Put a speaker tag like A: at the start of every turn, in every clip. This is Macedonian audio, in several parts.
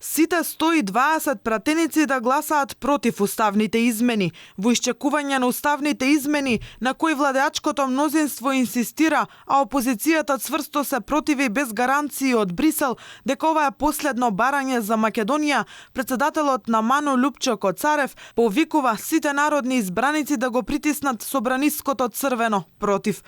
A: Сите 120 пратеници да гласаат против уставните измени. Во исчекување на уставните измени, на кои владеачкото мнозинство инсистира, а опозицијата цврсто се противи без гаранции од Брисел дека ова е последно барање за Македонија, председателот на МАНУ Лупчо Коцарев повикува сите народни избраници да го притиснат собраниското црвено против.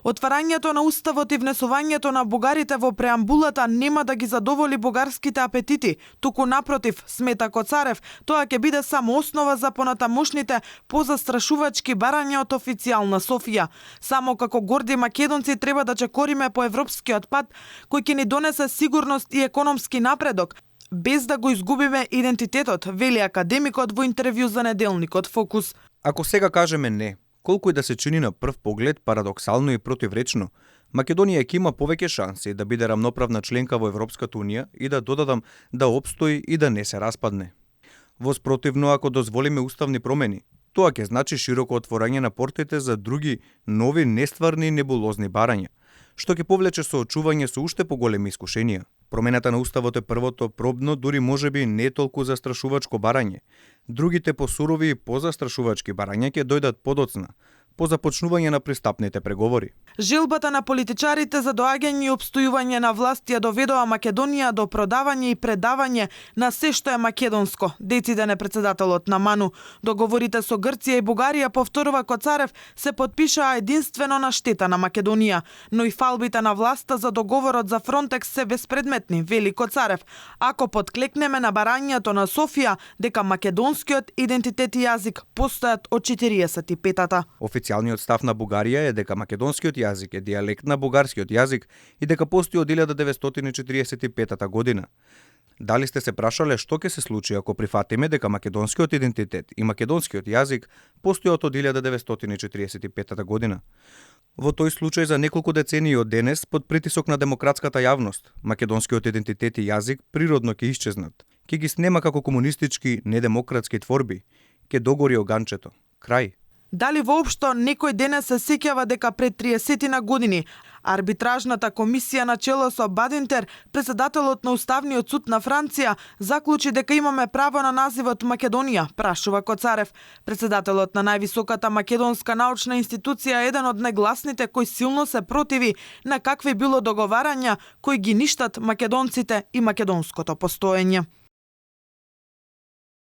A: Отварањето на уставот и внесувањето на бугарите во преамбулата нема да ги задоволи бугарските апетити, туку напротив, смета Коцарев, тоа ќе биде само основа за понатамошните позастрашувачки барања од официјална Софија. Само како горди македонци треба да чекориме по европскиот пат, кој ќе ни донесе сигурност и економски напредок, без да го изгубиме идентитетот, вели академикот во интервју за неделникот Фокус.
B: Ако сега кажеме не, колку и да се чини на прв поглед парадоксално и противречно, Македонија ќе има повеќе шанси да биде рамноправна членка во Европската унија и да додадам да опстои и да не се распадне. Воспротивно, ако дозволиме уставни промени, тоа ќе значи широко отворање на портите за други, нови, нестварни и небулозни барања, што ќе повлече соочување со уште поголеми искушенија. Промената на уставот е првото пробно, дури можеби не толку застрашувачко барање. Другите посурови и позастрашувачки барања ќе дојдат подоцна, по започнување на пристапните преговори.
A: Желбата на политичарите за доаѓање и обстојување на власт ја доведува Македонија до продавање и предавање на се што е македонско, дециден председателот на МАНУ. Договорите со Грција и Бугарија, повторува Коцарев, се потпишаа единствено на штета на Македонија, но и фалбите на власта за договорот за Фронтекс се безпредметни, вели Коцарев, ако подклекнеме на барањето на Софија дека македонскиот идентитет и јазик постојат од 45-та.
B: Официјалниот став на Бугарија е дека македонскиот јазик е дијалект на бугарскиот јазик и дека постои од 1945 година. Дали сте се прашале што ќе се случи ако прифатиме дека македонскиот идентитет и македонскиот јазик постојат од 1945 година? Во тој случај за неколку децении од денес, под притисок на демократската јавност, македонскиот идентитет и јазик природно ќе исчезнат. Ќе ги снема како комунистички, недемократски творби, ќе догори оганчето. Крај.
A: Дали воопшто некој денес се сеќава дека пред 30 на години арбитражната комисија на чело со Бадинтер, председателот на Уставниот суд на Франција, заклучи дека имаме право на називот Македонија, прашува Коцарев. Председателот на највисоката македонска научна институција е еден од најгласните кој силно се противи на какви било договарања кои ги ништат македонците и македонското постоење.